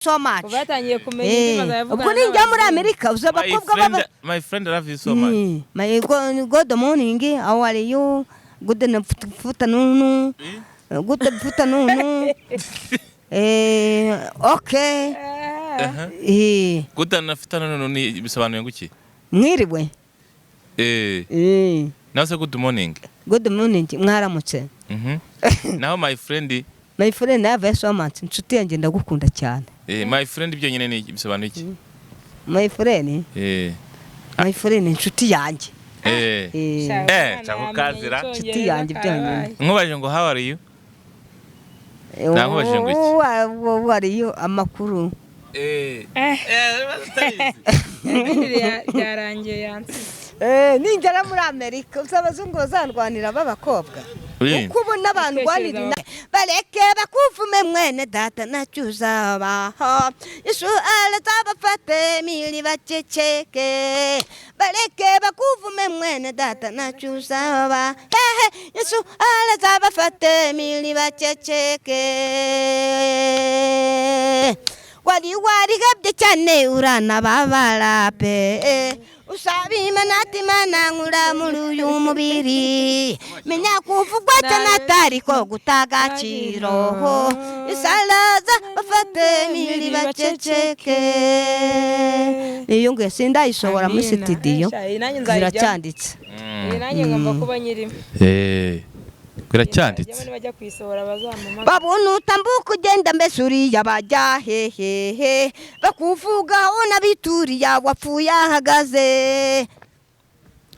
So much. Kuva yatangiye kumenya indimi azayavugana Ubwo ninjya muri n'abazungu. Amerika uzi My abakobwa friend, baba my friend, I love you so much. My good morning, how are you? Good afternoon. Good afternoon. Okay. Good afternoon ni bisobanuye ngo iki? Mwiriwe. Nawe se good morning? Good morning, mwaramutse. Naho my friend? My friend, I have so much. Inshuti yanjye, ndagukunda cyane. My friend byonyine ni bisobanuye iki? My friend, my friend, inshuti yanjye. Chako kazira. Inshuti yanjye byonyine. Nkubajije ngo "How are you?" Nakubajije ngo iki? Wariyo amakuru. Ryarangiye yansize. Ningera muri Amerika uzi abazungu bazandwanira b'abakobwa. Uko ubona abantu rwanira bareke bakuvume, mwene data, ntacyo uzabaho. Isuala zabafate mili baceceke, bareke bakuvume, mwene data, ntacyo uzaba hehe. Isuala zabafate mili baceceke. Wari warihebye cyane, uranababara pe. Usaba Imana ati: "Imana, nkura muri uyu mubiri." Menya kuvugwa cyane atari ko guta agaciro. Isaraza bafate miri baceceke. Iyo ngiyo sindayisohora muri Amina. studio. Sha, iyi nanjye nzayijyamo. Ziracyanditse. Iyi nanjye ngomba kuba nyirimo. Biracyanditse. Nzajyamo, nibajya kuyisohora bazampamagare. Babona utambuka ugenda, mbese uriya bajya hehehe bakuvugaho n'abituriya wapfuye ahagaze.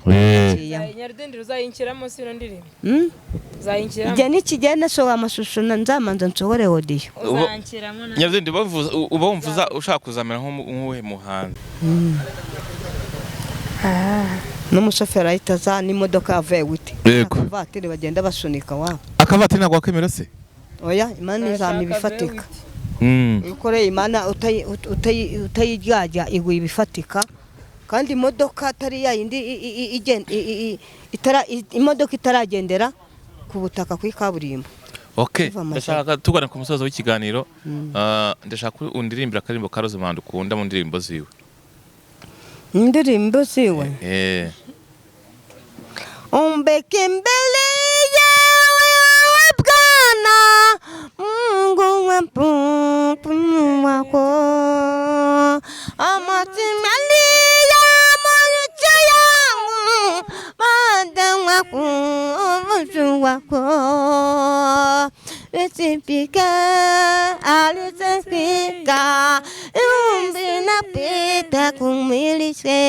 Nyarudindiri, uzayinshyiramo si ino ndirimbo? Hmm? Uzayinshyiramo? Igihe nikigenda nsohora amashusho, nzamanza nsohore audio. Uzanshyiramo na Nyarudindi, uba wumva ushaka kuzamera nk'uwuhe muhanzi? N'umushoferi ahita aza n'imodoka ya V8. Yego. Akavatiri bagenda basunika wa. Akavatiri ntabwo wakemera se? Oya, Imana izampa ibifatika. Iyo ukoreye Imana utayiryarya, iguha ibifatika. Kandi imodoka atari ya yindi imodoka itaragendera ku butaka kuri kaburimbo. Okay. Kuva amashyaka. Ndashaka tugana ku musozo w'ikiganiro. Ndashaka ko undirimbira akaririmbo ka Rose Muhando ukunda mu ndirimbo ziwe. Indirimbo ziwe? Eh. Umbeke mbele yawe Bwana Mungu wa mpumu wako, amatimali ya maisha yangu mada wako ubuzu wako Lisipika alisipika umbi napita kumilishe.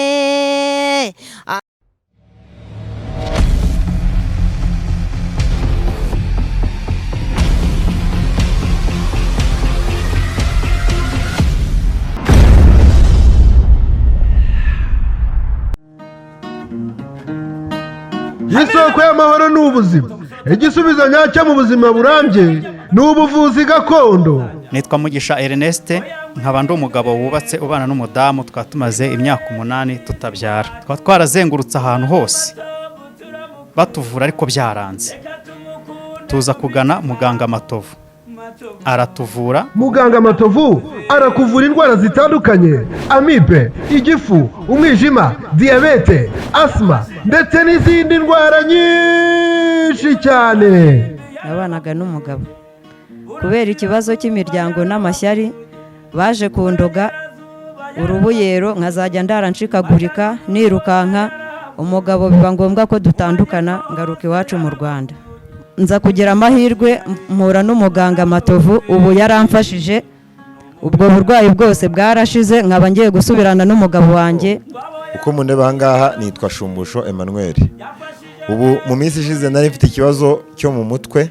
Isoko y'amahoro ni ubuzima. Igisubizo nyacyo mu buzima burambye ni ubuvuzi gakondo. Nitwa Mugisha Ernest, nkaba ndi umugabo wubatse ubana n'umudamu. Twaba tumaze imyaka 8 tutabyara. Twaba twarazengurutse ahantu hose batuvura ariko byaranze. Tuza kugana muganga Matovu, aratuvura. Muganga Matovu arakuvura indwara zitandukanye: amibe, igifu, umwijima, diyabete, asima ndetse n'izindi ndwara nyinshi cyane. Nabanaga n'umugabo, kubera ikibazo cy'imiryango n'amashyari baje kundoga urubuyero, nkazajya ndara nshikagurika nirukanka umugabo. Biba ngombwa ko dutandukana, ngaruka iwacu mu Rwanda. Nza kugira amahirwe mpura n'umuganga Matovu. Ubu yaramfashije, ubwo burwayi bwose bwarashize, nkaba ngiye gusubirana n'umugabo wanjye. Uko mundeba aha ngaha, nitwa Shumbusho Emmanuel. Ubu mu minsi ishize nari mfite ikibazo cyo mu mutwe,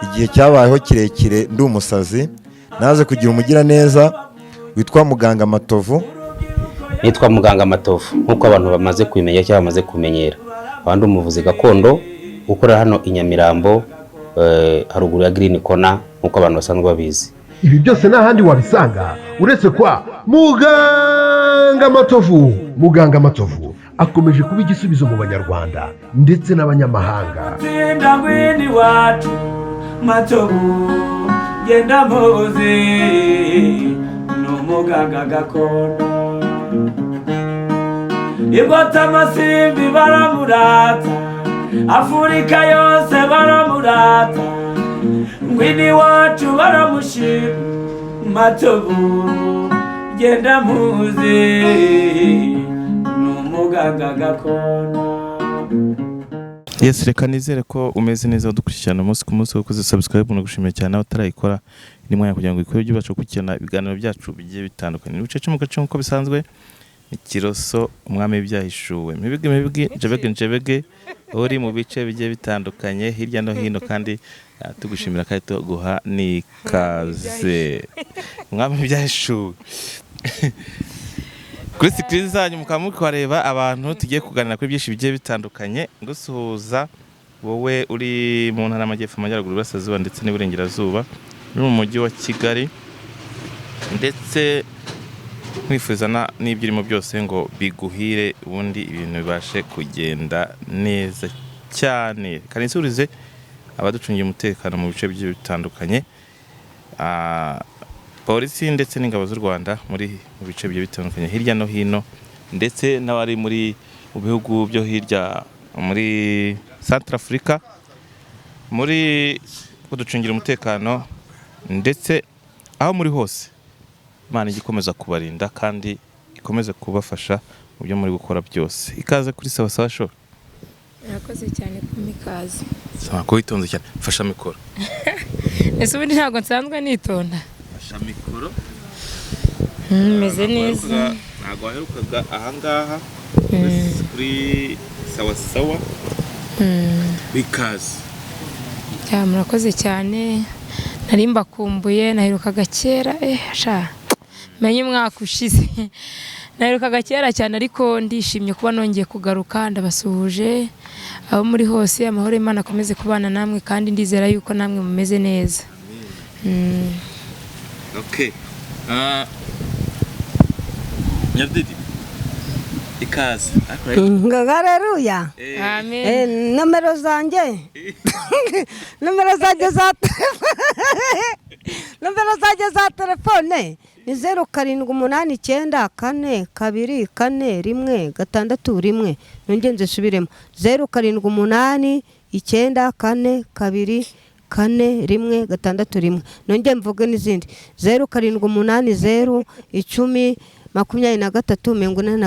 igihe cyabayeho kirekire ndi umusazi. Naze kugira umugiraneza witwa muganga Matovu. Nitwa muganga Matovu, nk'uko abantu bamaze kubimenya cyangwa bamaze kumenyera. Abandi umuvuzi gakondo ukorera hano i Nyamirambo, haruguru ya Green Corner, nk'uko abantu basanzwe babizi. Ibi byose nta handi wabisanga uretse kwa muganga Matovu. Muganga Matovu akomeje kuba igisubizo mu Banyarwanda ndetse n'abanyamahanga. Tsinda ngwini iwacu Matovu, genda mpoze. N'umuganga gakondo Igota amasimbi baramurata, Afurika yose baramurata, ngwino iwacu baramushima. Matovu genda muzi, ni umuganga gakondo. Yes, reka nizere ko umeze neza, udukurikirana umunsi ku munsi, wakoze subscribe no gushimira cyane aho utarayikora ni mwanya kugira ngo ikore ibyo ubasha gukurikirana ibiganiro byacu bigiye bitandukanye. Ni mu gace nk'uko bisanzwe, ni Kiroso umwami w'ibyahishuwe, mibigi mibigi, njebege njebege, uri mu bice bigiye bitandukanye hirya no hino, kandi tugushimira kandi tuguha n'ikaze, umwami w'ibyahishuwe. Kuri screen zanyu mukaba muri kuhareba abantu tugiye kuganira kuri byinshi bigiye bitandukanye. Gusuhuza wowe uri mu ntara y'Amajyepfo, Amajyaruguru, Iburasirazuba ndetse n'Iburengerazuba, uri mu mujyi wa Kigali, ndetse nkwifuza n'ibyo urimo byose ngo biguhire, ubundi ibintu bibashe kugenda neza cyane. Kanisurize abaducungiye umutekano mu bice bigiye bitandukanye, polisi ndetse n'ingabo z'u Rwanda muri mu bice bigiye bitandukanye hirya no hino, ndetse n'abari muri mu bihugu byo hirya muri Centrafrica muri kuducungira umutekano, ndetse aho muri hose Imana ijye ikomeza kubarinda kandi ikomeze kubafasha mu byo muri gukora byose. Ikaze kuri Sawa Sawa Show. Murakoze cyane kumpa ikaze. Sawa, ko witonze cyane, fasha mikoro. Ese ubundi ntabwo nsanzwe nitonda? Fasha mikoro. Meze neza. Ntabwo waherukaga ahangaha kuri Sawa Sawa. Ikaze. Ya, murakoze cyane. Nari mbakumbuye, naherukaga kera, sha menye umwaka ushize. Naherukaga kera cyane, ariko ndishimye kuba nongeye kugaruka. Ndabasuhuje abo muri hose, amahoro y'Imana akomeze kubana namwe, kandi ndizera yuko namwe mumeze neza. Okay. Nyabdidi, ikaze. Haleluya. Amen. Nomero zanjye nomero zanjye za nomero zanjye za telefone ni 0 7 8 9 4 2 4 1 6 1. Nongeye nzisubiremo 0 7 8 9 4 2 4 1 6 1. Nongeye mvuge n'izindi 0 7 8 0 10 23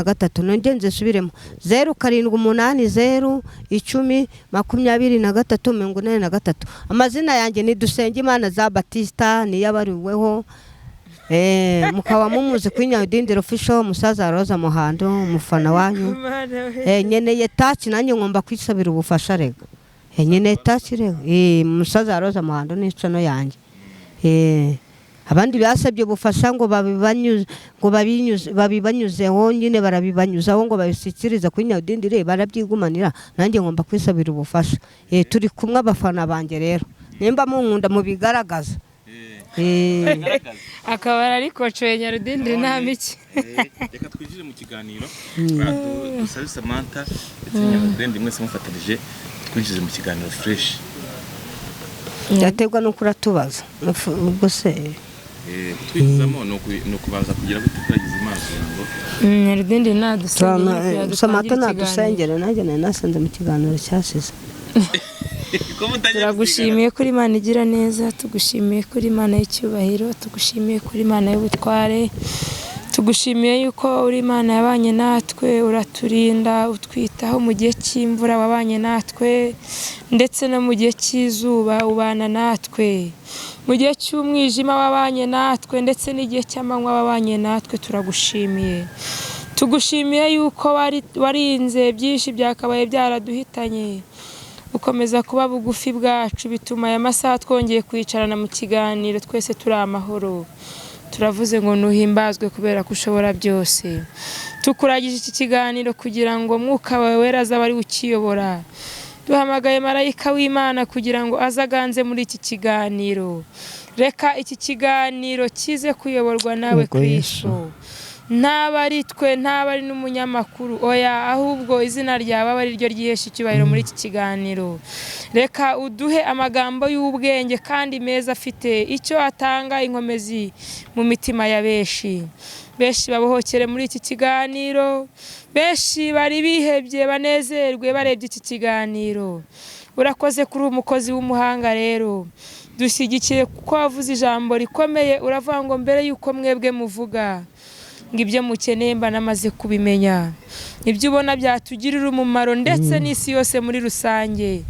83. Nongeye nzisubiremo 0 7 8 0 10 23 83. Amazina yanjye ni Dusengimana za Batista, ni yabariweho mukaba mumuzi kuri Nyarudindiri Official, musaza Roza Muhando, umufana wanyu. Nyeneye touch nanjye ngomba kwisabira ubufasha rega. Nyeneye touch rega. Musaza Roza Muhando ni channel yanjye. Abandi basabye ubufasha ngo babibanyuze, ngo babinyuze, babibanyuzeho nyine barabibanyuzaho ngo babishyikiriza kuri Nyarudindiri, barabyigumanira. Nanjye ngomba kwisabira ubufasha. Turi kumwe abafana banjye rero, nimba munkunda mubigaragaza. Akaba ariko coye Nyarudindiri nta miki. Reka twinjire mu kiganiro, dusabe Samantha ndetse Nyarudindiri mwese mufatanije twinjize mu kiganiro fresh. Byaterwa nuko uratubaza ubwo se kutwinjizamo ni ukubanza kugira ngo tukuragize Imana kugira ngo Nyarudindiri nadusengere. Samantha nadusengere, nanjye nari nasenze mu kiganiro cyashize. Turagushimiye kuri Imana igira neza, tugushimiye kuri Imana y'icyubahiro, tugushimiye kuri Imana y'ubutware, tugushimiye yuko uri Imana yabanye natwe, uraturinda, utwitaho mu gihe cy'imvura wabanye natwe, ndetse no mu gihe cy'izuba ubana natwe, mu gihe cy'umwijima wabanye natwe, ndetse n'igihe cy'amanywa wabanye natwe. Turagushimiye, tugushimiye yuko warinze byinshi byakabaye byaraduhitanye, ukomeza kuba bugufi bwacu, bituma aya masaha twongeye kwicarana mu kiganiro twese turi amahoro. Turavuze ngo nuhimbazwe kubera ko ushobora byose. Tukuragije iki kiganiro kugira ngo Mwuka wawe wera azabe ari ukiyobora. Duhamagaye marayika w'Imana kugira ngo azaganze muri iki kiganiro. Reka iki kiganiro kize kuyoborwa nawe Kristo. Ntaba ari twe, ntaba ari n'umunyamakuru, oya, ahubwo izina ryawe abe ari ryo ryihesha icyubahiro muri iki kiganiro. Reka uduhe amagambo y'ubwenge kandi meza, afite icyo atanga, inkomezi mu mitima ya benshi. Benshi babohokere muri iki kiganiro, benshi bari bihebye banezerwe barebye iki kiganiro. Urakoze kuri uwo mukozi w'umuhanga. Rero dushyigikiye kuko wavuze ijambo rikomeye, uravuga ngo mbere y'uko mwebwe muvuga ngo ibyo mukeneye mba namaze kubimenya. Ibyo ubona byatugirira umumaro ndetse n'isi yose muri rusange,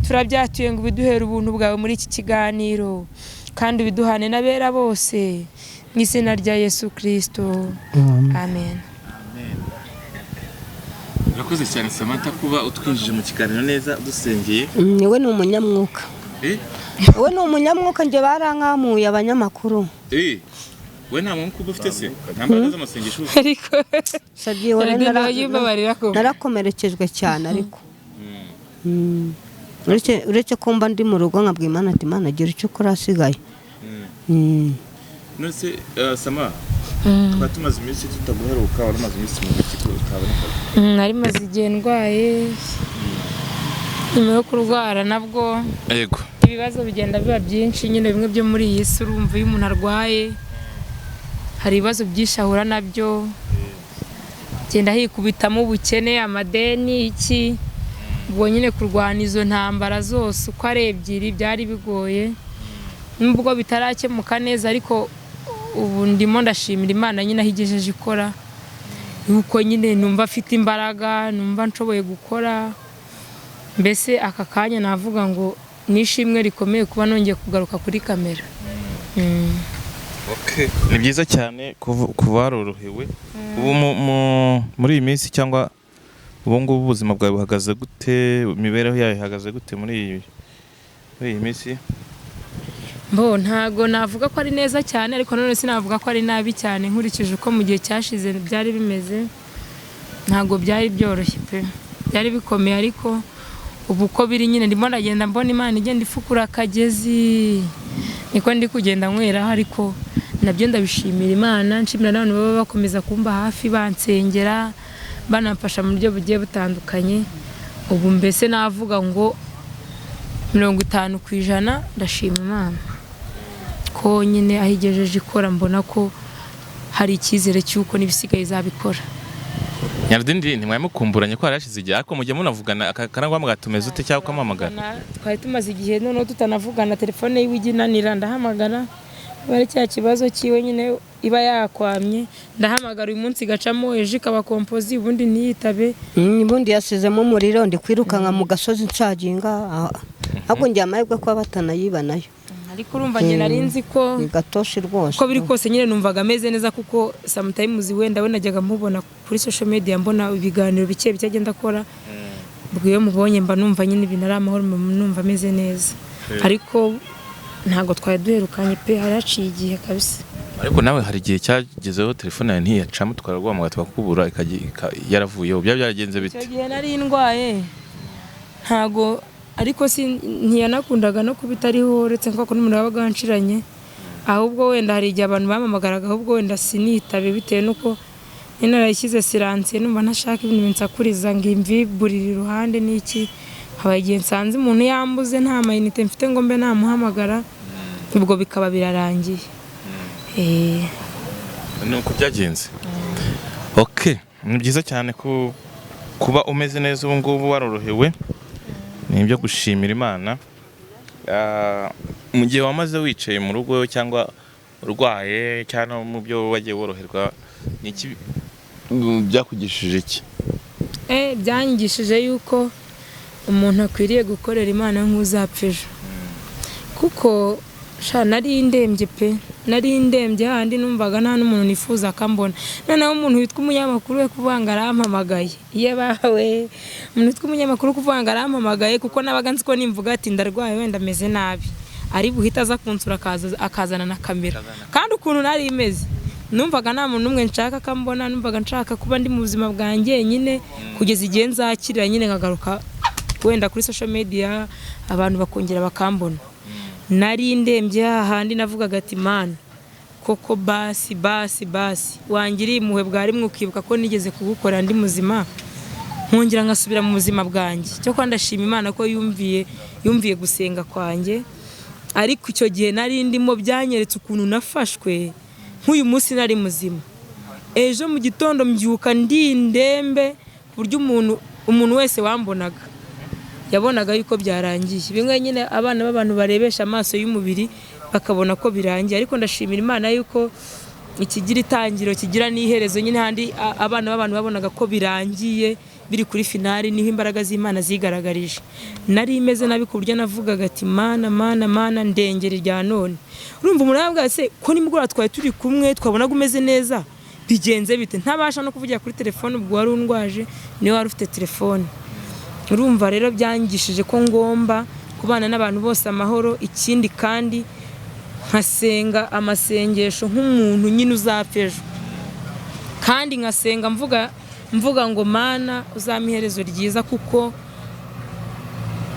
turabyatuye ngo ubiduhere ubuntu bwawe muri iki kiganiro, kandi ubiduhane n'abera bose, mu izina rya Yesu Kirisito, amen. Urakoze cyane Samantha kuba utwinjije mu kiganiro neza, dusengeye. We ni umunyamwuka. We ni umunyamwuka, njye barankamuye abanyamakuru. We nta mwuka uba ufite se? Nta mbaraga z'amasengesho uba ufite? Ariko Sabye, we yumbabarira ko narakomerekejwe cyane, ariko uretse ko mba ndi mu rugo nkabwira Imana ati: "Imana, gira icyo ukora asigaye." None se Sama, twari tumaze iminsi tutaguheruka, wari umaze iminsi mu biki ko utabonekaga? Nari maze igihe ndwaye. Nyuma yo kurwara nabwo ibibazo bigenda biba byinshi nyine, bimwe byo muri iyi si. Urumva iyo umuntu arwaye hari ibibazo byinshi ahura nabyo, genda hikubitamo ubukene, amadeni, iki. Ubwo nyine kurwana izo ntambara zose uko ari ebyiri byari bigoye, nubwo bitarakemuka neza. Ariko ubu ndimo ndashimira Imana nyine aho igejeje ikora, yuko nyine numva afite imbaraga, numva nshoboye gukora. Mbese aka kanya navuga ngo ni ishimwe rikomeye kuba nongeye kugaruka kuri kamera. Ni byiza cyane kuva warorohewe. Ubu muri iyi minsi cyangwa ubu ngubu ubuzima bwawe buhagaze gute? Imibereho yawe ihagaze gute muri iyi minsi? Mbo ntago navuga ko ari neza cyane, ariko none sinavuga ko ari nabi cyane. Nkurikije uko mu gihe cyashize byari bimeze, ntago byari byoroshye pe, byari bikomeye. Ariko ubu uko biri nyine ndimo ndagenda mbona Imana igenda ifukura akagezi, niko ndi kugenda nyweraho. Ariko nabyo ndabishimira Imana, nshimira n'abantu baba bakomeza kumba hafi, bansengera, banamfasha mu buryo bugiye butandukanye. Ubu mbese navuga ngo 50% ndashima Imana ko nyine aho igejeje ikora, mbona ko hari icyizere cy'uko n'ibisigaye izabikora. Nyarudindi ntimwamukumburanye ko hari hashize igihe, ariko mujya munavugana akanaguhamagara tumeze ute cyangwa ukamuhamagara? Twari tumaze igihe noneho tutanavugana, telefone yiwe ijya inanira. Ndahamagara, ari cya kibazo cyiwe nyine iba yakwamye. Ndahamagara uyu munsi igacamo, ejo ikaba composé, ubundi ntiyitabe. Ubundi yasizemo umuriro, ndi kwirukanka mu gasozi ncaginga, ahubwo ngira amahirwe kuba batanayiba nayo. Ariko urumva njye nari nzi ko Ni gatoshi rwose. uko biri kose nyine numvaga ameze neza, kuko sometimes wenda we najyaga mubona kuri social media, mbona ibiganiro bike bike agenda akora. Ubwo iyo mubonye mba numva nyine ibintu ari amahoro, mba numva ameze neza. Ariko ntabwo twari duherukanye pe, hari haciye igihe kabisa. Ariko nawe hari igihe cyagezeho telefone yawe ntiyacamo, twaraguhamagara tukakubura, yaravuyeho. Byaba byaragenze bite? Icyo gihe nari ndwaye, ntago ariko si ntiyanakundaga no kuba itariho, uretse ko n'umuntu wabaga wanshiranye. Ahubwo wenda hari igihe abantu bampamagaraga, ahubwo wenda sinitabe bitewe n'uko nyine narayishyize silencieux, numva ntashaka ibintu binsakuriza ngo imviburire iruhande n'iki. Haba igihe nsanze umuntu yambuze, nta mayinite mfite ngo mbe namuhamagara, ubwo bikaba birarangiye. Ni uko byagenze. Ok, ni byiza cyane kuba umeze neza ubu ngubu, warorohewe, ni ibyo gushimira Imana. Mu gihe wamaze wicaye mu rugo cyangwa urwaye cyangwa mu byo wagiye woroherwa, ni iki byakugishije iki? Byanyigishije yuko umuntu akwiriye gukorera Imana nk'uzapfa ejo, kuko sha nari ndembye pe, nari ndembye handi numvaga nta n'umuntu nifuza akambona. Noneho umuntu witwa umunyamakuru we kuvuga ngo arampamagaye, iyo bawe umuntu witwa umunyamakuru kuvuga ngo arampamagaye, kuko nabaga nzi ko nimvuga ati ndarwaye, wenda ameze nabi, ari buhite aza kunsura, akazana na kamera. Kandi ukuntu nari imeze, numvaga nta muntu n'umwe nshaka akambona, numvaga nshaka kuba ndi mu buzima bwanjye nyine kugeza igihe nzakirira nyine nkagaruka wenda kuri social media, abantu bakongera bakambona. Nari ndembye hahandi navugaga ati: "Mana, ko Koko basi basi basi wangiriye impuhwe bwa rimwe, ukibuka ko nigeze kugukora ndi muzima, nkongera ngasubira mu buzima bwanjye. Cyo ndashima Imana ko yumviye gusenga kwanjye. Ariko icyo gihe nari ndimo, byanyeretse ukuntu nafashwe. Nk'uyu munsi nari muzima, ejo mu gitondo mbyuka ndi indembe, ku buryo umuntu wese wambonaga yabonaga yuko byarangiye. Bimwe nyine abana b'abantu barebesha amaso y'umubiri bakabona ko birangiye. Ariko ndashimira Imana yuko ikigira itangiro kigira n'iherezo. Nyine handi abana b'abantu babonaga ko birangiye, biri kuri finali, niho imbaraga z'Imana zigaragarije. Nari imeze nabi ku buryo navugaga ati: "Mana, Mana, Mana, ndengera irya none." Urumva umuntu aravuga se ko nimugoroba twari turi kumwe, twabonaga umeze neza, bigenze bite? Ntabasha no kuvugira kuri telefone. Ubwo wari undwaje niwe wari ufite telefone. Urumva rero byangishije ko ngomba kubana n'abantu bose amahoro. Ikindi kandi nkasenga amasengesho nk'umuntu nyine uzapfa ejo, kandi nkasenga mvuga ngo: "Mana, uzampe iherezo ryiza." Kuko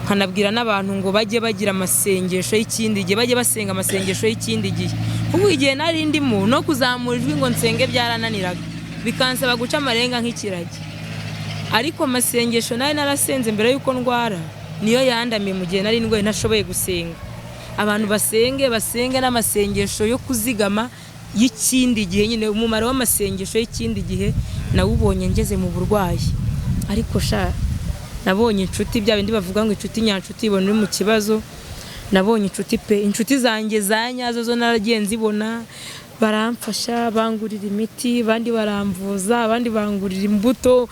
nkanabwira n'abantu ngo bajye bagira amasengesho y'ikindi gihe, bajye basenga amasengesho y'ikindi gihe, kuko igihe nari ndimo no kuzamura ijwi ngo nsenge byarananiraga, bikansaba guca amarenga nk'ikiragi. Ariko amasengesho nari narasenze mbere y'uko ndwara niyo yandamiye mu gihe nari ndwaye ntashoboye gusenga. Abantu basenge, basenge n'amasengesho yo kuzigama y'ikindi gihe. Nyine umumaro w'amasengesho y'ikindi gihe nawubonye ngeze mu burwayi. Ariko sha, nabonye inshuti, bya bindi bavuga ngo inshuti nyanshuti ibona uri mu kibazo. Nabonye inshuti pe, inshuti zanjye za nyazo zo naragiye nzibona, baramfasha, bangurira imiti, abandi baramvuza, abandi bangurira imbuto,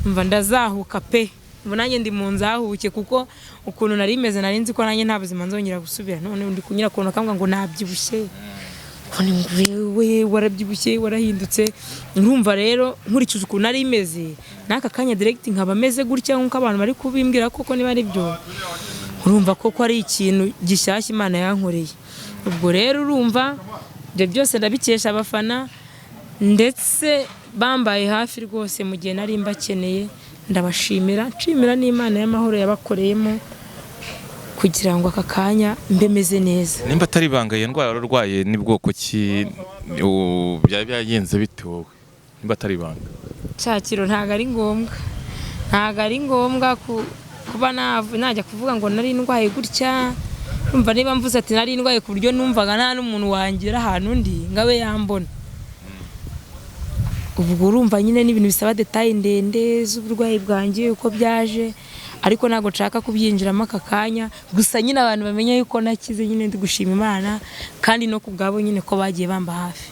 mva ndazahuka pe. Ubu nanjye ndi mu nzahuke, kuko ukuntu nari meze nari nzi ko nanjye nta buzima nzongera gusubira. None ndi kunyura kuntu akambwira ngo nabyibushye, ngo we warabyibushye, warahindutse. Urumva rero nkurikije ukuntu nari meze n'aka kanya direct nkaba meze gutya nk'uko abantu bari kubimbwira, koko niba ari byo, urumva koko ari ikintu gishyashya Imana yankoreye. Ubwo rero urumva ibyo byose ndabikesha abafana, ndetse bambaye hafi rwose mu gihe nari mbakeneye. Ndabashimira, nshimira n'Imana y'amahoro yabakoreyemo kugira ngo aka kanya mbe meze neza. Nimba atari ibanga, iyo ndwara wararwaye ni bwoko ki? Byari byagenze bite wowe, nimba atari ibanga? Shakiro, ntabwo ari ngombwa, ntabwo ari ngombwa kuba najya kuvuga ngo nari ndwaye gutya. Urumva niba mvuze ati nari ndwaye ku buryo numvaga nta n'umuntu wangira ahantu undi ngo abe yambona, ubwo urumva nyine n'ibintu bisaba détails ndende z'uburwayi bwanjye uko byaje, ariko ntabwo nshaka kubyinjiramo aka kanya. Gusa nyine abantu bamenya yuko nakize, nyine ndi gushima Imana, kandi no ku bwabo nyine ko bagiye bamba hafi.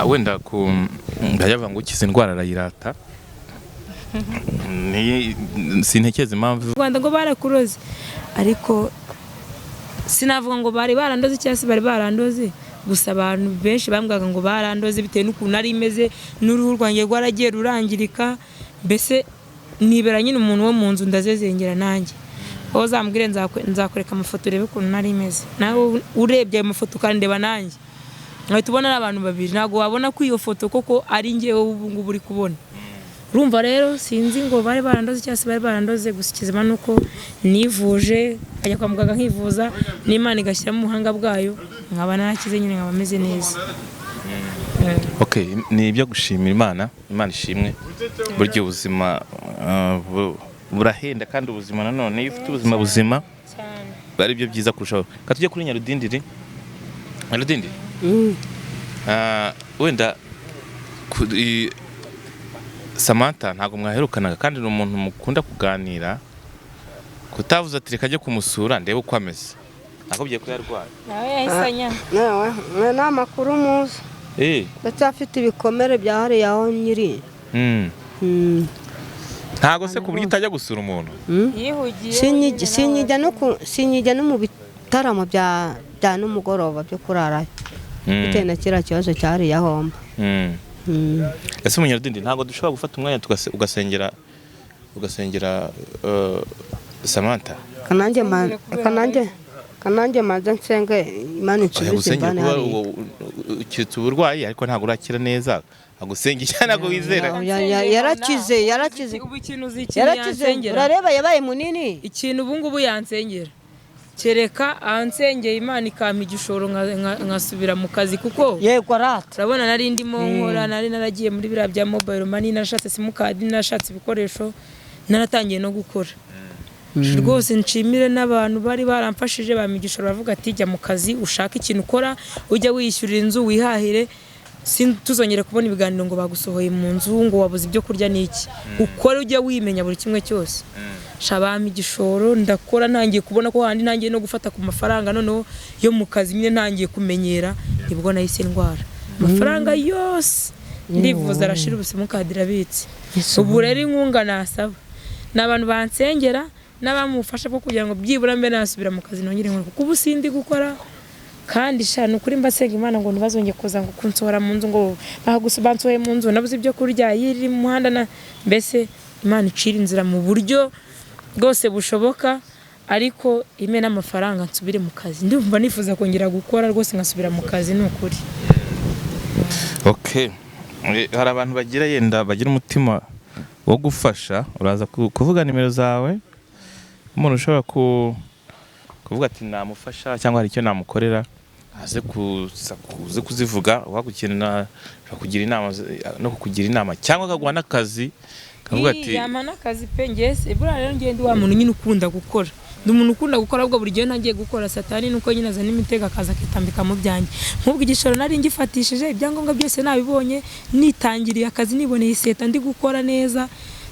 Wenda ku ndayavuga ngo ukize indwara arayirata. Sintekereza impamvu. Rwanda ngo barakuroze, ariko sinavuga ngo bari barandoze cyangwa se bari barandoze. Gusa abantu benshi bambwaga ngo barandoze bitewe n'ukuntu nari meze, n'uruhu rwanjye rwaragiye rurangirika, mbese nibera nyine umuntu wo mu nzu, ndazezengera nanjye. Wowe uzambwire, nzakwereka amafoto urebe ukuntu nari meze. Nawe urebye ayo mafoto ukandeba nanjye, uhita ubona ari abantu babiri. Ntabwo wabona ko iyo foto koko ari njyewe ubu ngubu uri kubona. Urumva rero sinzi ngo bari barandoze cyangwa se bari barandoze. Gusa ikizima ni uko nivuje, nkajya kwa muganga nkivuza, n'Imana igashyiramo ubuhanga bwayo, nkaba narakize nyine, nkaba meze neza. Okay, ni ibyo gushimira Imana. Imana ishimwe. Burya ubuzima burahenda, kandi ubuzima nanone iyo ufite ubuzima buzima ari byo byiza kurushaho. Ka tujye kuri Nyarudindiri. Nyarudindiri, wenda Samantha ntabwo mwaherukanaga, kandi ni umuntu mukunda kuganira. Kutavuze ati reka ajye kumusura ndebe uko ameze, nakubwiye ko yarwaye? Nawe yahise anyanga. Nawe mwe ni amakuru muzi. Ndacyafite ibikomere bya hariya aho nyiri. Ntabwo se ku buryo utajya gusura umuntu? Yihugiye. Sinyijya no mu bitaramo bya nimugoroba byo kurarayo, bitewe na kiriya kibazo cyahariye homba. Ese umunyarudindi, ntabwo dushobora gufata umwanya ugasengera Samantha? Kananjye manze nsenge Imana Oya, insubize gusengera imvane kuba hariya. Ukitse uburwayi, ariko ntabwo urakira neza. Agusengera ntabwo wizera. Yarakize, yarakize. Ubu ikintu uzi, ikintu Yarakize. yansengera? Urareba yabaye munini. Ikintu ubu ngubu yansengera Kereka ansengeye Imana ikampa igishoro nkasubira mu kazi, kuko yego arata. Urabona nari ndimo nkora, nari naragiye muri biriya bya mobile money, narashatse simukadi, narashatse ibikoresho, naratangiye no gukora rwose. Nshimire n'abantu bari baramfashije, bampa igishoro, baravuga ati jya mu kazi ushake ikintu ukora, ujya wishyurira inzu wihahire, tuzongere kubona ibiganiro ngo bagusohoye mu nzu, ngo wabuze ibyo kurya n'iki, ukore ujya wimenya buri kimwe cyose. Sha bampa igishoro ndakora, ntangiye kubona ko handi ntangiye no gufata ku mafaranga noneho yo mu kazi nyine, ntangiye kumenyera, nibwo nahise ndwara amafaranga yose ndivuza arashira, ubusimukadi irabitse. Ubu rero inkunga nasaba ni abantu bansengera n'abamufasha bwo kugira ngo byibura mbe nasubira mu kazi nongere nkore, kuko ubu sindi gukora. Kandi sha ni ukuri mbasenga Imana ngo ntibazongere kuza ngo kunsohora mu nzu, ngo bansohoye mu nzu nabuze ibyo kurya yiri mu muhanda, na mbese Imana icira inzira mu buryo bwose bushoboka, ariko ime n'amafaranga nsubire mu kazi. Ndumva nifuza kongera gukora rwose nkasubira mu kazi, ni ukuri. Okay. Hari abantu bagira yenda bagira umutima wo gufasha, uraza kuvuga nimero zawe, umuntu ushobora kuvuga ati namufasha cyangwa hari icyo namukorera, aze kuze kuzivuga, wagukenera kugira inama no kukugira inama cyangwa akaguha n'akazi kavuga ati yampa n'akazi pe. Ngese buriya rero ngende wa muntu nyine ukunda gukora, ndi umuntu ukunda gukora, ahubwo buri gihe ntangiye gukora satani nuko nyine azana imitego akaza akitambika mu byanjye. Nk'ubwo igishoro nari ngifatishije, ibyangombwa byose nabibonye, nitangiriye akazi, niboneye iseta, ndi gukora neza,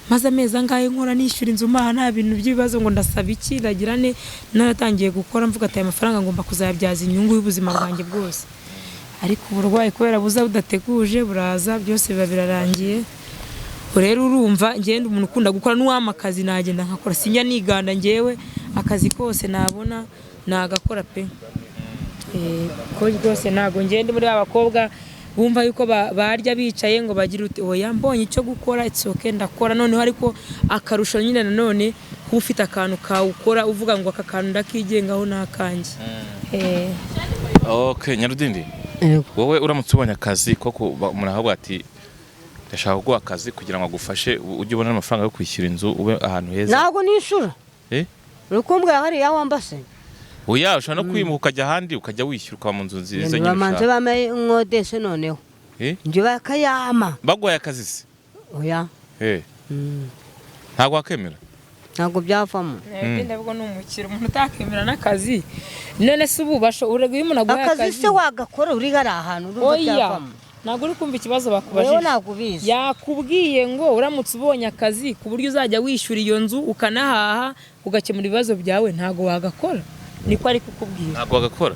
maze amezi angahe nkora nishyura inzu maha, nta bintu by'ibibazo ngo ndasaba iki ndagira ne, naratangiye gukora mvuga ati aya mafaranga ngomba kuzayabyaza inyungu y'ubuzima bwanjye bwose. Ariko uburwayi kubera buza budateguje buraza, byose biba birarangiye. Rero urumva ngenda umuntu ukunda gukora, n'uwampa akazi nagenda nkakora, sinjya niganda, ngewe akazi kose nabona nagakora pe. Ko rwose ntabwo ngenda muri ba bakobwa bumva yuko barya bicaye ngo bagire uti oya mbonye icyo gukora it's okay ndakora. Noneho ariko akarusho nyine nanone kuba ufite akantu kawukora uvuga ngo aka kantu ndakigengaho ni akanjye. Okay, Nyarudindi, wowe uramutse ubonye akazi koko umuntu akavuga ati ndashaka kuguha akazi kugira ngo agufashe ujye ubona amafaranga yo kwishyura inzu ube ahantu heza. Ntabwo nishura. Uri kumbwira hariya wambase. Oya, ushobora no kwimuka ukajya ahandi ukajya wishyura ukaba mu nzu nziza nyine bamanze ushaka. bamaye nkodeshe noneho. Njye bakayama. Baguhaye akazi se? Oya. Ntabwo wakemera? Ntabwo byavamo. Ndabwo ni umukiro umuntu utakemera n'akazi. None se ubu basho urego iyo umuntu aguhaye akazi se wagakora uri hari ahantu urumva byavamo. Ntabwo uri kumva ikibazo bakubajije. Wewe ntabwo ubizi. Yakubwiye ngo uramutse ubonye akazi ku buryo uzajya wishyura iyo nzu ukanahaha ugakemura ibibazo byawe ntabwo wagakora. Niko ari kukubwira. Ntabwo wagakora.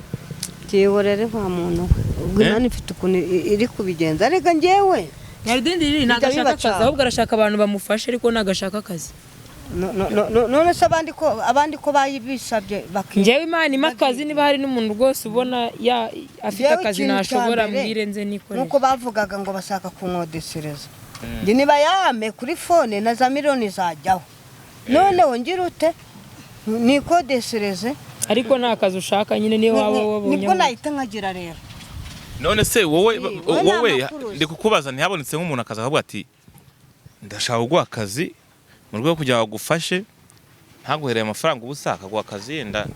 Tihorere wa muntu we. Ubwo Imana ifite ukuntu iri kubigenza ariko njyewe Nyarudindi riri ntabwo ashaka akazi, ahubwo arashaka abantu bamufashe, ariko ntabwo ashaka akazi. None se abandi ko bayibisabye baki. Njyewe Imana impa akazi, niba hari n'umuntu rwose ubona afite akazi nashobora mbwire nze nikorere. Nkuko bavugaga ngo bashaka kunkodesereza. Njye niba yame kuri phone na za miliyoni zajyaho. Noneho ngira ute nikodesereze. Ariko nta kazi ushaka nyine niyo waba wabonye. Nibwo nahita nkagira rero. None se wowe ndi kukubaza ntihabonetse nk'umuntu akaza akavuga ati ndashaka kuguha akazi mu rwego kugira ngo agufashe ntaguhereye amafaranga ubusa, akaguha akazi yenda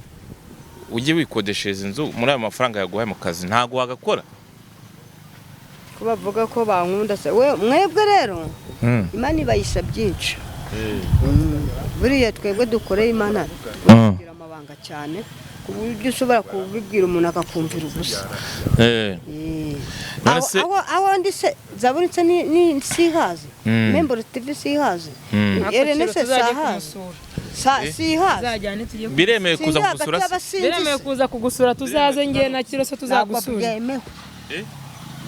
ujye wikodeshereza inzu muri ayo mafaranga yaguhaye mu kazi, ntago wagakora? Ko bavuga ko bankunda se we mwebwe rero Imana ibayisha byinshi. Buriya twebwe dukoreye Imana tugira amabanga cyane ku buryo ushobora kubibwira umuntu akakumvira ubusa. Aho ndi se zabonetse ni sihaze Membro TV sihaze Ernest sahaze sihaze biremeye kuza kugusura, biremeye kuza kugusura, tuzaze ngiye na Kiroso tuzagusura.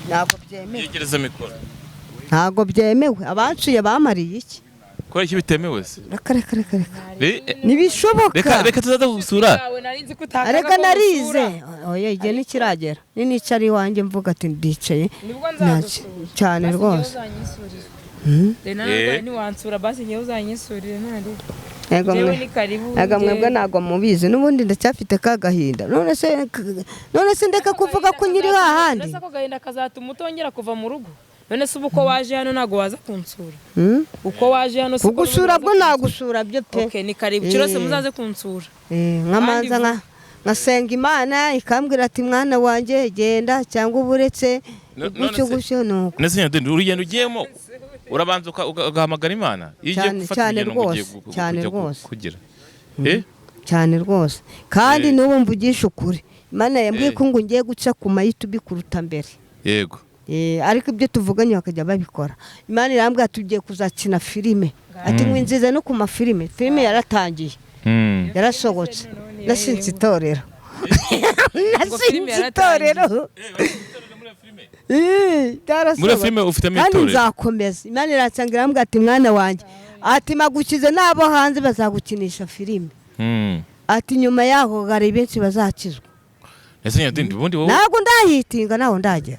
Ntabwo byemewe. Yegereza mikoro. Ntabwo byemewe, abanciye bamariye iki? Ko iki bitemewe se? Reka reka reka reka. Nibishoboka. Reka tuzaza kugusura. Reka narize. Oya igihe nikiragera. Ni nicara iwanjye mvuga ati ndicaye. Nibwo nzagusura. Cyane rwose. Rena ni wansura basi ngiye uzanyisurire ntari. Ego mwebwe ntabwo mubizi n'ubundi ndacyafite ka gahinda. None se ndeka kuvuga ko nyiri hahandi. None se ko gahinda kazatuma utongera kuva mu rugo? None se ubu ko waje hano ntago waza kunsura? Uko waje hano kugusura bwo nagusura byo pe. Okay, ni karibu Kirose muzaze kunsura. Nkamanza Nkasenga Imana ikambwira ati mwana wanjye genda cyangwa uburetse gutyo gutyo nuko. Nese Nyarudindi, urugendo ugiyemo urabanza ugahamagara Imana iyo ugiye Cyane, gufata cyane urugendo ngo ugiye rwose, cyane kujya rwose. kugira Cyane rwose kandi n'ubu mvugisha ukuri, Imana yambwiye ko ngo ngiye guca ku mayitubi kuruta mbere. Yego. Ariko ibyo tuvuganye bakajya babikora. Imana irambwira tugiye kuzakina filime, ati ngo nziza no ku mafilime. Filime yaratangiye, yarasohotse, nasinze itorero, nasinze itorero. Muri filime ufitemo kandi itorero. Nzakomeza. Imana iransanga irambwira ati mwana wanjye, ati magukize n'abo hanze bazagukinisha filime, ati nyuma yaho hari benshi bazakizwa. Ese Nyarudindi ubundi wowe ntabwo ndahitinga, naho ndagera.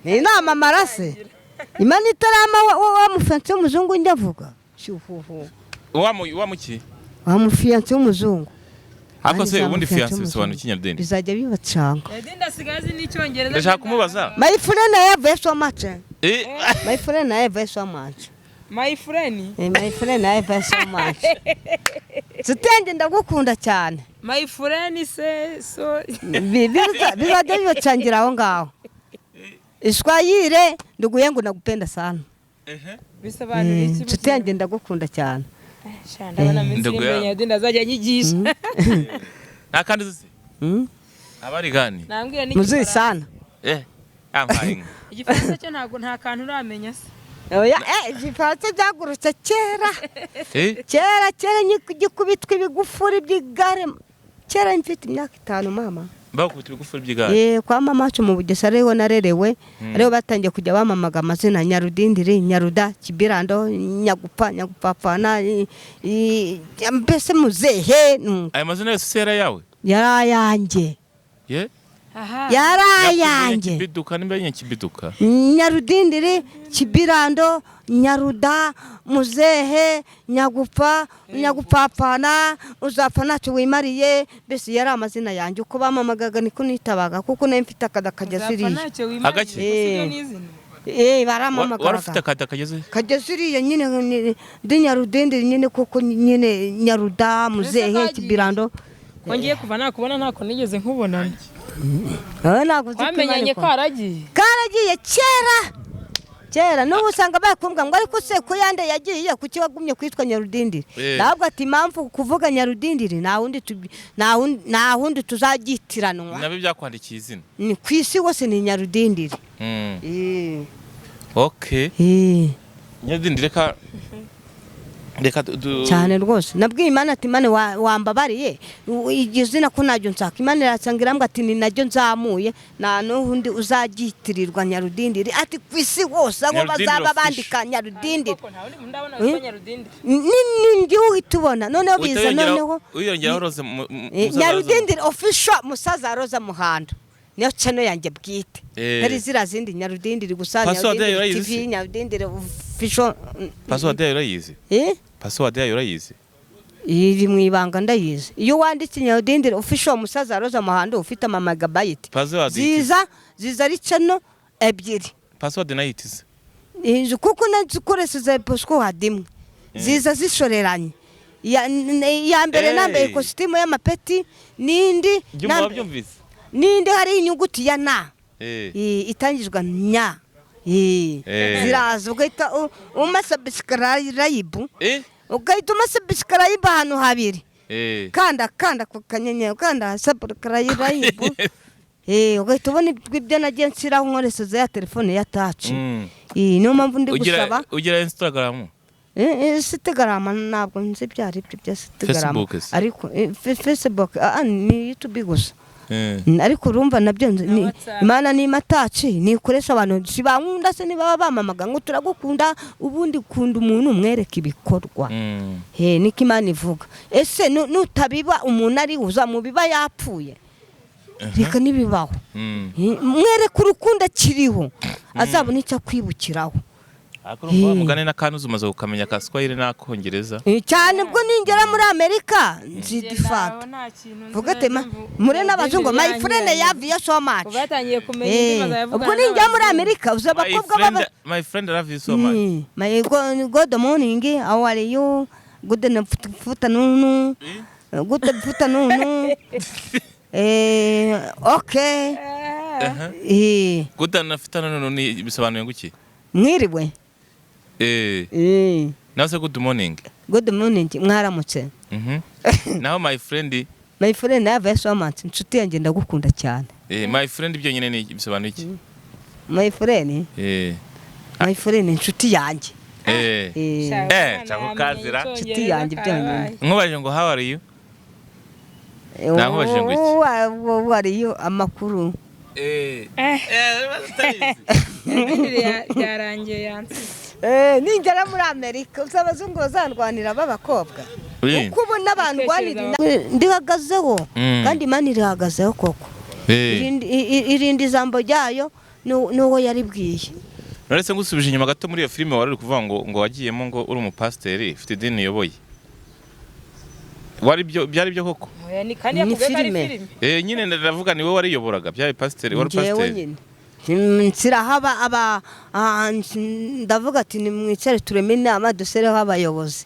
Ni inama marase Imana itarama wa mufiyanse w'umuzungu ndavuga shuhuhu wa muki wa mufiyanse w'umuzungu. Ariko se ubundi fiyanse bisobanura iki Nyarudindi? Bizajya bibacanga. Nyarudindi asigaye azi n'icyongereza. Ndashaka kumubaza. My friend I have so much. My friend I have so much. My friend? My friend I have so much. Sitende ndagukunda cyane. My friend se so bizajya bibacangira aho ngaho. Iswahili ndugu yangu nakupenda sana. Bisobanura iki? Nshuti yanjye ndagukunda cyane. Ndabona minsi imbere Nyarudindi azajya anyigisha. Nta kandi uzi? Abari gani? Nambwira ni muzuri sana. Ampaye. Igifaransa cyo ntago nta kantu uramenya se. Oya, igifaransa byagurutse kera. Kera kera gikubitwa ibigufuri by'igare. Kera mfite imyaka 5 mama. Bakubita ibigufuri by'igare. Kwa mama wacu mu Bugesera ariho narerewe, ariho batangiye kujya bamamaga amazina Nyarudindiri, Nyaruda, Kibirando, Nyagupa, Nyagupapana, mbese muzehe. Aya mazina yose yari ayawe? Yari ayanjye. Yari ayanjye. Kibiduka nimba ari Nyakibiduka. Nyarudindiri, Kibirando, Nyaruda, muzehe, Nyagupa, Nyagupapana, uzapfa ntacyo wimariye, mbese yari amazina yanjye uko bamamagaga niko nitabaga kuko nari mfite akada kageze iriya. Agaki? Baramamagaraga. Wari ufite akada kageze? Kageze iriya nyine ndi Nyarudindiri nyine kuko nyine Nyaruda, muzehe, Kibirando. Ngiye kuva nakubona ntako nigeze nkubonana. Wamenyanye karagiye? Karagiye kera. Kera n'ubu usanga bakumbwa ngo ariko se ko yande yagiye kuki wagumye kwitwa Nyarudindiri? Ntabwo ati impamvu kuvuga Nyarudindiri nta wundi tuzagitiranwa. Nabyo byakwandikiye izina. Ni ku isi hose ni Nyarudindiri. Okay. Nyarudindiri reka cyane rwose nabwiye Imana ati Imana wambabariye igizina ko najyo nshaka. Imana iransanga irambwira ati ni najyo nzamuye nta n'undi uzagitirirwa Nyarudindiri, ati ku isi hose aho bazaba bandika Nyarudindiri ni njye uhita ubona noneho biza noneho Nyarudindiri official musaza Roza Muhando niyo channel yanjye bwite. Hari zira zindi Nyarudindiri gusa Nyarudindiri TV, Nyarudindiri official. Password yayo urayizi? Password yayo urayizi? Iri mu ibanga ndayizi. Iyo wanditse Nyarudindiri official musaza Roza Muhando ufite ama megabyte ziza ari channel ebyiri. Password nayitize. Kuko nazikoresheje password imwe. Ziza zishoreranye. Ya mbere nambaye ikositimu y'amapeti nindi nindi hari inyuguti ya na itangizwa nya ziraza ugahita umasubscribe ugahita umasubscribe ahantu habiri kanda kanda ku kanyenyeri kanda subscribe ugahita ubona ibyo nagiye nshyiraho nkoresheje ya telefone ya touch. Niyo mpamvu ndi gusaba. Ugira Instagram? Instagram ntabwo nzi ibyo ari byo bya Instagram, ariko Facebook ni YouTube gusa. Ariko urumva nabyo Imana ni mataci nikoresha abantu sibankunda se nibaba bamamaga ngo turagukunda, ubundi kunda umuntu umwereka ibikorwa. Niko Imana ivuga. Ese nutabiba umuntu ari uzamubiba yapfuye? Reka nibibaho. Mwereka urukundo akiriho azabona icyo akwibukiraho. Ariko mugane n'akantu umaze gukamenya ka Swahili n'akongereza cyane ubwo ningera muri Amerika nzidifata. Vuga ati muri n'abazungu my friend yavuye so much. Ubwo ningera muri Amerika uza abakobwa baba my friend love you so much. My good morning, how are you? Good afternoon. Good afternoon. Okay. Good afternoon ni bisobanuye ngo iki? Mwiriwe. Nawe se good morning? Good morning, mwaramutse. Naho my friend? My friend, I so much. Inshuti yanjye, ndagukunda cyane. My friend byonyine ni bisobanuye iki? My friend? My friend, inshuti yanjye. Chako kazira. Inshuti yanjye byonyine. Nkubajije ngo how are you? Nakubajije ngo iki? Wariyo amakuru. Byarangiye yansize. Ningera muri Amerika uzi abazungu bazandwanira b'abakobwa. Uko ubona abantu rwanira ndihagazeho, kandi Imana irihagazeho koko. Irindi jambo ryayo n'uwo yaribwiye. Nonese ngusubije inyuma gato, muri iyo filime wari uri kuvuga ngo wagiyemo ngo uri umupasiteri ufite idini uyoboye, wari byo byari byo koko? Oya, ni kandi yakubwiye ko ari filime. filime. Nyine ndavuga ni wowe wariyoboraga, byari pasiteri, wari Njyewe pasiteri? nyine nshyiraho aba ndavuga ati nimwicare tureme inama, dusereho abayobozi.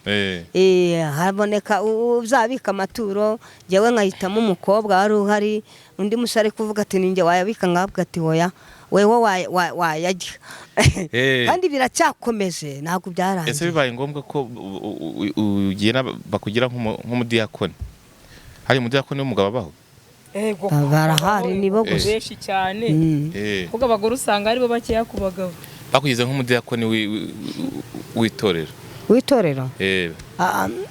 Haboneka uzabika amaturo, njyewe nkahitamo umukobwa wari uhari. Undi musore kuvuga ati ninjye wayabika, nkavuga ati hoya, wewe wayarya. Kandi biracyakomeje, ntabwo Ese byarangiye. bibaye ngombwa ko ugenda bakugira nk'umudiyakoni, hari umudiyakoni w'umugabo abaho? Ego. Barahari, nibo gusa. Benshi cyane. Kuko abagore usanga aribo bakeya ku bagabo. Bakugize nk'umudiyakoni w'itorero. W'itorero?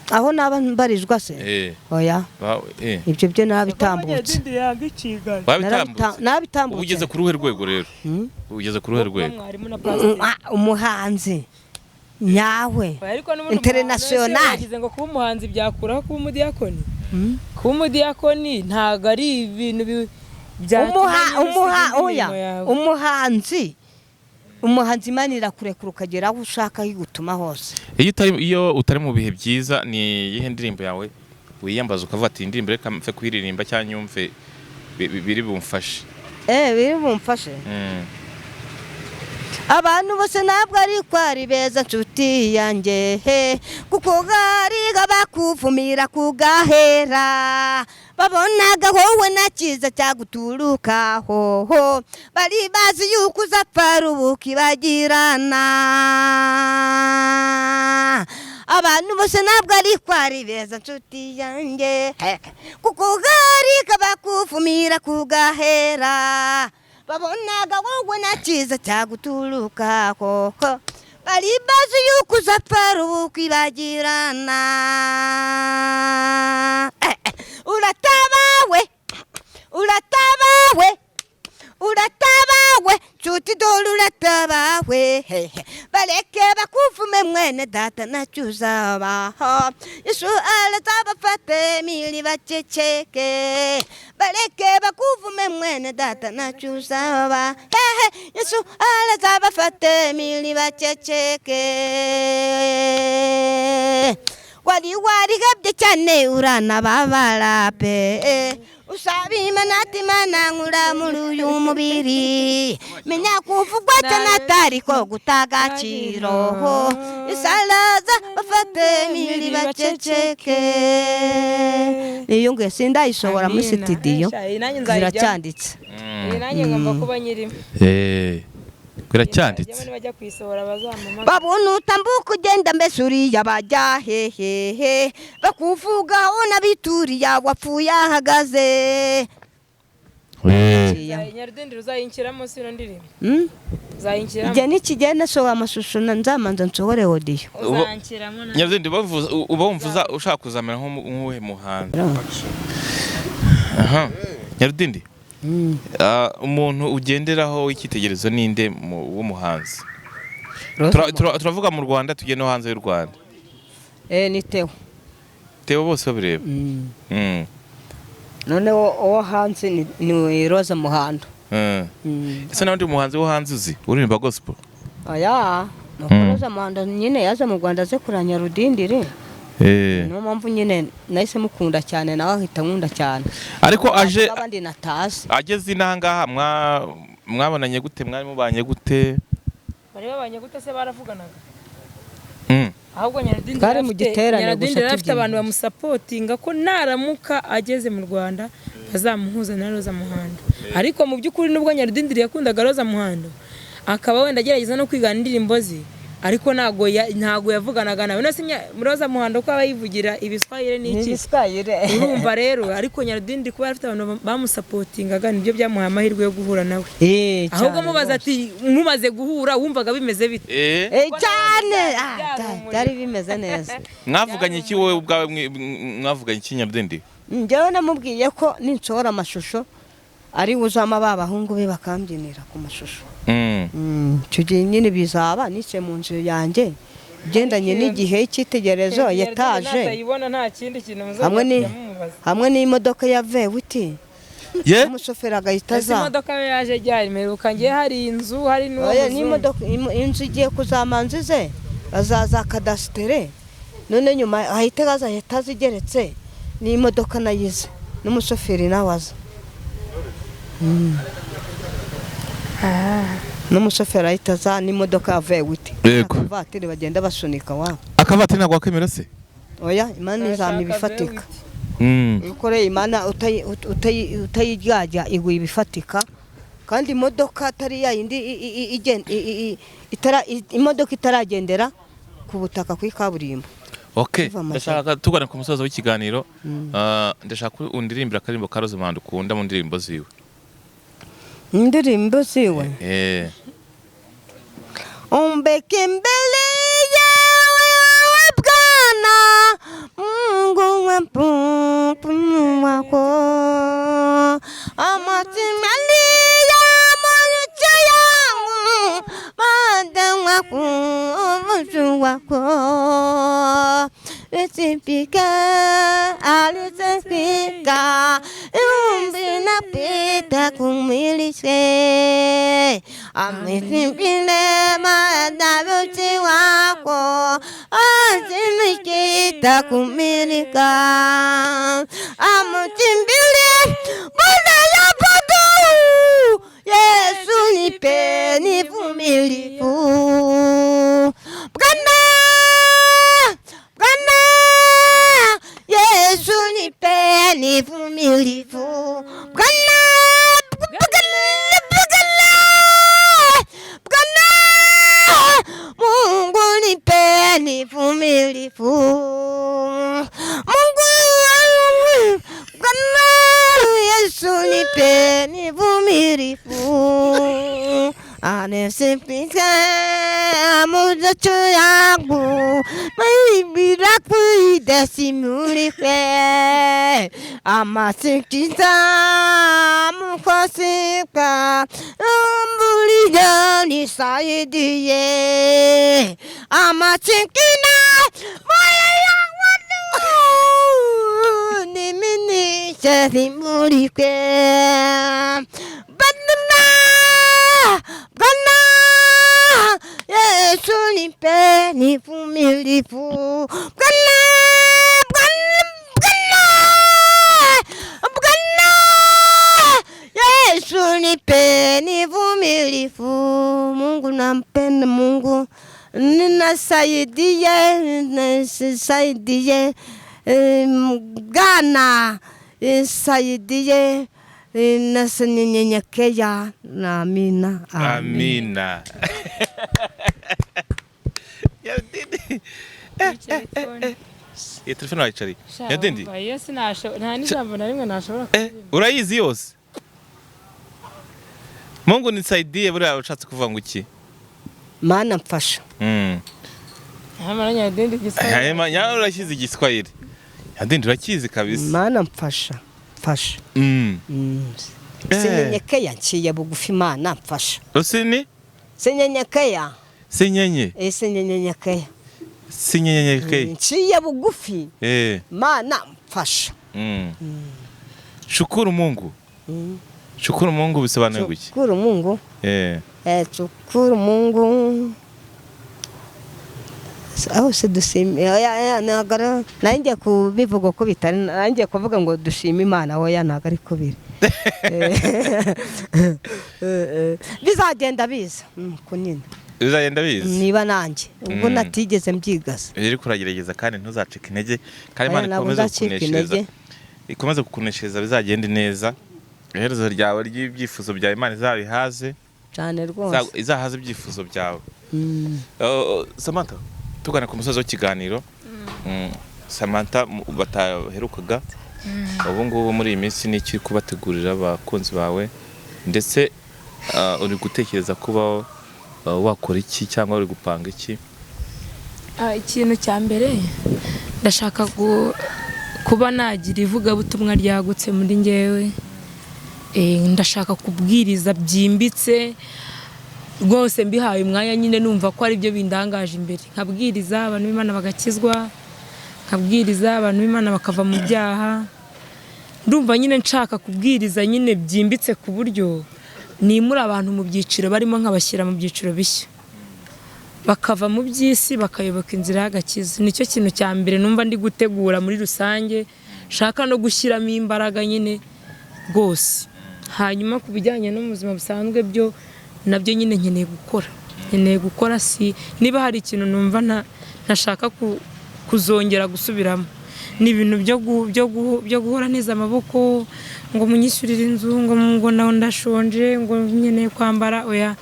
Aho naba mbarizwa se? Oya. Ibyo byo narabitambutse. Wabitambutse? Narabitambutse. Ubu ugeze ku ruhe rwego rero? Ugeze ku ruhe rwego? Mwarimu na pasiteri. Umuhanzi nyawe. Oya, ariko n'ubundi International. umuhanzi yagize ngo kuba umuhanzi byakuraho kuba umudiyakoni. Kuba umudiyakoni ntabwo ari ibintu byatuma Umuha nyine umuha usiga oya. imirimo yawe. Umuhanzi, Imana irakurekura ukagera aho ushaka, aho igutuma hose. Iyo utari mu bihe byiza, ni iyihe ndirimbo yawe wiyambaza ukavuga ati indirimbo reka mfe kuyiririmba cyangwa nyumve biri bumfashe? Biri bumfashe. Abantu bose ntabwo ari ko ari beza, nshuti yanjye he, kuko hari abakuvumira kugahera, babonaga wowe nta cyiza cyaguturukaho, bari bazi yuko uzapfa rubukibagirana. Abantu bose ntabwo ari ko ari beza, nshuti yanjye he, kuko hari abakuvumira kugahera, babonaga wowe nta cyiza cyaguturukaho, bari bazi yuko uzapfa rukwibagirana. Uratabawe, uratabawe, uratabawe, nshuti, dore uratabawe. Hehe, bareke bakuvume mwene data, ntacyo uzabaho. Yesu arazabafate mili baceceke. Bareke bakuvume mwene data, ntacyo uzaba. Hehe, Yesu arazabafate mili baceceke. Wari warihebye cyane, uranababara pe, usaba Imana ati Imana nkura muri uyu mubiri. Menya kuvugwa cyane atari ko guta agaciro. Isaraza bafate mili baceceke. Niyo nguye sindayisohora muri Amina. sitidiyo. Iyi nanjye nzayijyamo. Ziracyanditse. Iyi nanjye ngomba kuba nyirimo. Biracyanditse. Nibajya kuyisohora bazampamagare. Babona utambuka ugenda, mbese uriya bajya hehehe bakuvugaho n'abituriye wapfuye ahagaze. Nyarudindiri, uzayinshyiramo si ino ndirimbo? Mm? Uzayinshyiramo? Igihe nikigenda nasohora amashusho, nzamanza nsohore audio. Uzanshyiramo na Nyarudindi, uba wumva ushaka kuzamera nk'uwuhe muhanzi? Aha Nyarudindi, umuntu ugenderaho w'icyitegererezo ninde w'umuhanzi? Turavuga mu Rwanda, tugiye no hanze y'u Rwanda. Ni Theo. Theo bose babireba. Noneho uwo hanze ni Roza Muhando. Ese n'undi muhanzi wo hanze uzi uririmba gospel? Oya, nuko Roza Muhando nyine yaje mu Rwanda aze kuranya Rudindiri, niyo mpamvu nyine nahise mukunda cyane, nawe ahita nkunda cyane. Ariko aje abandi natazi. Ageze inaha ngaha mwabonanye gute? Mwari mubanye gute? Bari babanye gute se? Baravuganaga? Ahubwo Nyarudindi Twari mu giterane Nyarudindi gusa yari afite tubyina. abantu bamusapotinga ko naramuka ageze mu Rwanda bazamuhuza na Roza Muhando. Ariko mu by'ukuri nubwo Nyarudindi yakundaga Roza Muhando, akaba wenda agerageza no kwigana indirimbo ze, ariko ntago yavuganaga nawe. None se Roza Muhando ko aba yivugira ibiswahili n'iki? N'ibiswahili. Urumva rero, ariko Nyarudindi kuba afite abantu bamusapotingaga nibyo byamuhaye amahirwe yo guhura nawe. Ahubwo Cyane mubaza rwose. ati mumaze guhura wumvaga bimeze bite? Cyane. Byari bimeze neza. Mwavuganye iki wowe ubwawe, mwavuganye iki Nyarudindi? Njyewe namubwiye ko ninsohora amashusho ari uzama ba bahungu be bakambyinira ku mashusho. Icyo gihe nyine bizaba nicaye mu nzu yanjye ugendanye n'igihe cy'itegerezo etaje Natayibona nta kindi kintu muzongera hamwe ni kujya mumubaza. hamwe n'imodoka ya vewiti Ye? Umushoferi agahita Ese aza. imodoka yo yaje ryari? Mperuka ngiye hari inzu hari n'uwo Oya, muzungu. n'imodoka inzu igiye kuzamanza ize bazaza kadasitere, none nyuma ahita haza etaje igeretse n'imodoka nayize n'umushoferi nawe aza. N'umushoferi ahita aza n'imodoka ya vewiti. Yego. Akavatiri bagenda basunika wa. Akavatiri ntabwo wakemera se? Oya, Imana izampa ibifatika. Iyo ukoreye Imana utayiryarya iguha ibifatika. Kandi imodoka atari ya yindi imodoka itaragendera ku butaka kuri kaburimbo. Okay, Kuva amajyepfo. ndashaka tugana ku musozo w'ikiganiro. Ndashaka ko undirimbira akaririmbo ka Rose Muhando ukunda mu ndirimbo ziwe. Indirimbo ziwe. Umbekimbilie wewe Bwana Mungu wa mpumu wako, amatimali ya macho yangu mada wako uso wako Nisipika alisifika umbi napita kumilishe amesimpile madabuti wako azimikita kumilika amutimbile Bwana ya badu Yesu nipe nivumilivu Bwana Bwana Yesu nipe nivumilivu Bwana Bwana Bwana Bwana Mungu nipe nivumilivu Mungu Bwana Yesu nipe nivumilivu anesipika muzacho yangu maibira kuidasimulike amasikita mukosika umbuliga nisaidie amasikina moyo yangu niminisesimulike Bwana Bwana Yesu nipe nivumilivu Bwana Bwana Bwana Bwana Yesu nipe nivumilivu Mungu nampenda Mungu ninasaidie nisaidie Bwana nisaidie nasinyenyekea na amina. Amina. Nyarudindi. Iyi telefone wayicariye. Nyarudindi. Iyo nta n'ijambo na rimwe nashobora Urayizi yose? Mungu nisaidie buriya ushatse kuvuga ngo iki? Mana mfasha. Nyamara Nyarudindi igiswahili. Hanyuma nyawe urashyize igiswahili. Nyarudindi urakizi kabisa. Mana mfasha mfasha. Sinyenyekea nciye bugufi Mana mfasha. Usini? Sinyenyekea. Sinyenye. Sinyenyekea. Sinyenyekea. Nciye bugufi. Mana mfasha. Shukuru Mungu. Shukuru Mungu bisobanuye guki? Shukuru Mungu. Shukuru Mungu. Aho se dushime oya nanjye kubivuga ko bitari nanjye kuvuga ngo dushime Imana oya ntago ari kubiri. Bizagenda biza kunina. Bizagenda biza. Niba nanjye ubwo natigeze mbyigaza. Uri kuragerageza kandi ntuzacike intege, kandi Oya, Imana ntabwo ikomeze nzacika kukuneshereza. intege. Ikomeze kukuneshereza, bizagende neza. Iherezo ryawe ry'ibyifuzo byawe Imana izabihaze. Cyane rwose. Izahaze ibyifuzo byawe. Samantha, tugana ku musozi w'ikiganiro. Samantha bataherukaga, ubu ngubu muri iyi minsi ni iki uri kubategurira abakunzi bawe, ndetse uri gutekereza kuba wakora iki cyangwa uri gupanga iki? Ikintu cya mbere ndashaka kuba nagira ivugabutumwa ryagutse muri njyewe. Ndashaka kubwiriza byimbitse rwose, mbihaye umwanya nyine, numva ko ari byo bindangaje imbere, nkabwiriza abantu b'Imana bagakizwa, nkabwiriza abantu b'Imana bakava mu byaha. Ndumva nyine nshaka kubwiriza nyine byimbitse, ku buryo nimura abantu mu byiciro barimo nkabashyira mu byiciro bishya, bakava mu by'isi bakayoboka inzira y'agakiza. Nicyo kintu cya mbere numva ndi gutegura muri rusange, nshaka no gushyiramo imbaraga nyine rwose. Hanyuma ku bijyanye no mu buzima busanzwe byo nabyo nyine nkeneye gukora. Si niba hari ikintu numva ntashaka kuzongera gusubiramo, ni ibintu byo guhora neza amaboko ngo munyishyurire inzu, ngo nawe ndashonje, ngo nkeneye kwambara. Oya,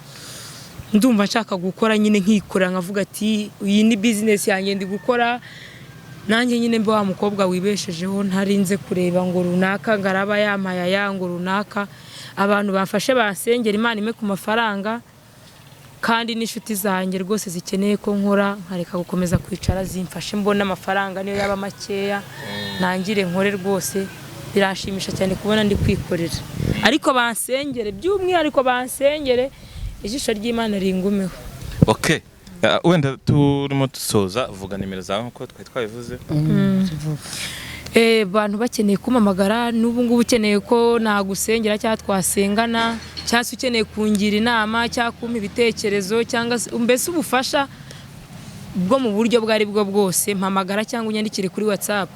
ndumva nshaka gukora nyine, nkikora, nkavuga ati iyi ni bizinesi yanjye ndi gukora, nanjye nyine mbe wa mukobwa wibeshejeho, ntarinze kureba ngo runaka ngo araba yampaye aya, ngo runaka. Abantu bafashe basengera Imana ime ku mafaranga, kandi n'inshuti zanjye rwose zikeneye ko nkora nkareka gukomeza kwicara, zimfashe mbone amafaranga niyo yaba makeya, ntangire nkore rwose. Biranshimisha cyane kubona ndi kwikorera, ariko bansengere, by'umwihariko bansengere ijisho ry'Imana ringumeho. Okay. Wenda turimo dusoza, vuga nimero zawe nkuko twari twabivuze. Abantu bakeneye kumpamagara n'ubu ngubu, ukeneye ko nagusengera cyangwa twasengana, cyangwa se ukeneye kungira inama cyangwa kumpa ibitekerezo, cyangwa se mbese ubufasha bwo mu buryo bwo ari bwo bwose, mpamagara cyangwa unyandikire kuri WhatsApp.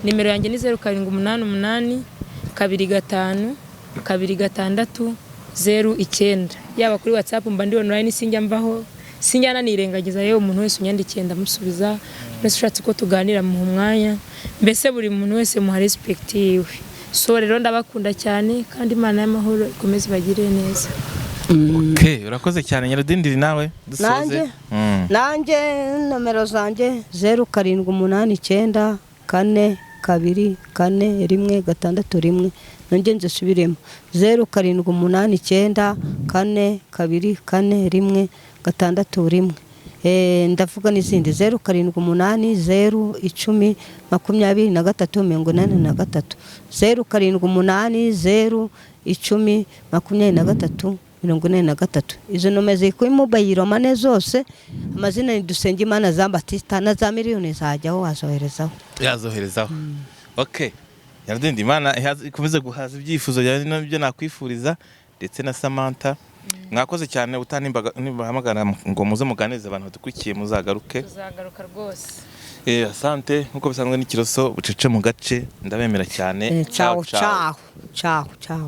Nimero yanjye ni 0788252609. Yaba kuri WhatsApp mba ndi online, sinjya mvaho, sinjya nanirengagiza. Yewe, umuntu wese unyandikiye ndamusubiza, wese ushatse ko tuganira muha umwanya, mbese buri muntu wese muha respect yiwe. So rero ndabakunda cyane, kandi Imana y'amahoro ikomeze ibagirire neza. Okay, urakoze cyane Nyarudindiri, nawe dusoze. Nanjye? Nanjye nomero zanjye 0789424161. Nongere nzisubiremo: 0789424161. Ndavuga n'izindi: 0780102383, 0780102383. Izo nomero ziri kuri mobile money zose. Amazina ni Dusengimana Jean Baptiste, na za miliyoni zajyaho, wazoherezaho. Yazoherezaho. Okay, Nyarudindi, Imana ikomeze guhaza ibyifuzo byawe nabyo nakwifuriza, ndetse na Samantha. Mwakoze cyane. Nibahamagara ngo muze muganirize abantu badukurikiye, muzagaruke. Tuzagaruka rwose. Asante. Nkuko bisanzwe n'ikiroso bucece mu gace, ndabemera cyane. Ciao ciao ciao ciao.